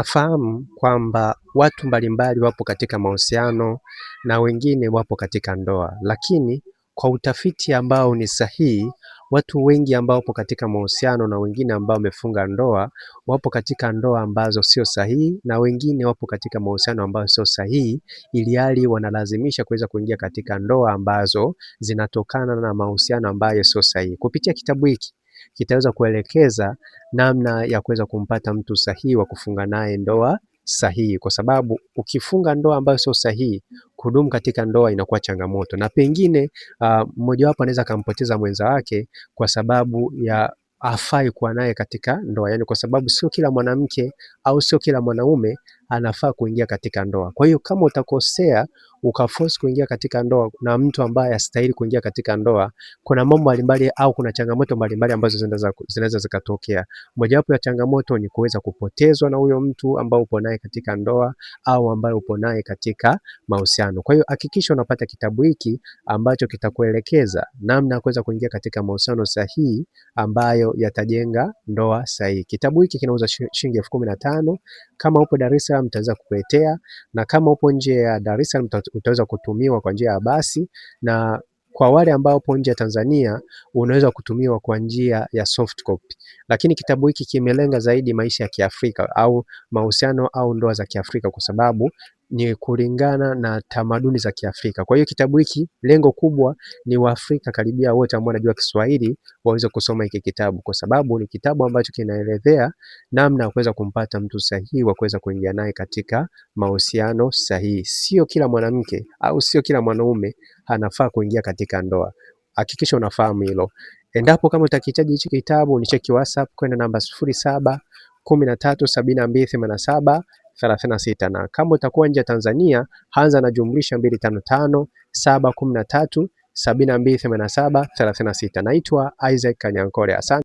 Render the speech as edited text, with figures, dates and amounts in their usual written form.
Nafahamu kwamba watu mbalimbali wapo katika mahusiano na wengine wapo katika ndoa, lakini kwa utafiti ambao ni sahihi, watu wengi ambao wapo katika mahusiano na wengine ambao wamefunga ndoa wapo katika ndoa ambazo sio sahihi, na wengine wapo katika mahusiano ambayo sio sahihi, ilhali wanalazimisha kuweza kuingia katika ndoa ambazo zinatokana na mahusiano ambayo sio sahihi. Kupitia kitabu hiki kitaweza kuelekeza namna ya kuweza kumpata mtu sahihi wa kufunga naye ndoa sahihi, kwa sababu ukifunga ndoa ambayo sio sahihi, kudumu katika ndoa inakuwa changamoto, na pengine mmojawapo anaweza akampoteza mwenza wake kwa sababu ya hafai kuwa naye katika ndoa, yaani kwa sababu sio kila mwanamke au sio kila mwanaume anafaa kuingia katika ndoa. Kwa hiyo kama utakosea ukaforce kuingia katika ndoa na mtu ambaye hastahili kuingia katika ndoa, kuna mambo mbalimbali au kuna changamoto mbalimbali ambazo zinaweza zikatokea. Mojawapo ya changamoto ni kuweza kupotezwa na huyo mtu ambao upo naye katika ndoa au ambaye upo naye katika mahusiano. Kwa hiyo hakikisha unapata kitabu hiki ambacho kitakuelekeza namna ya kuweza kuingia katika mahusiano sahihi ambayo yatajenga ndoa sahihi. Kitabu hiki kinauza shilingi 15,000. Kama upo Dar es Salaam nitaweza kukuletea, na kama upo nje ya Dar es Salaam utaweza kutumiwa kwa njia ya basi, na kwa wale ambao upo nje ya Tanzania unaweza kutumiwa kwa njia ya soft copy. Lakini kitabu hiki kimelenga zaidi maisha ya Kiafrika au mahusiano au ndoa za Kiafrika kwa sababu ni kulingana na tamaduni za Kiafrika. Kwa hiyo kitabu hiki lengo kubwa ni Waafrika karibia wote ambao wanajua Kiswahili waweze kusoma hiki kitabu, kwa sababu ni kitabu ambacho kinaelezea namna ya kuweza kumpata mtu sahihi wa kuweza kuingia naye katika mahusiano sahihi. Sio kila mwanamke au sio kila mwanaume anafaa kuingia katika ndoa. Hakikisha unafahamu hilo. Endapo kama utakihitaji hichi kitabu, ni cheki WhatsApp kwenda namba 0713728736 na kama utakuwa nje ya Tanzania anza na jumlisha 255713728736. Naitwa Isaac Kanyankole, asante.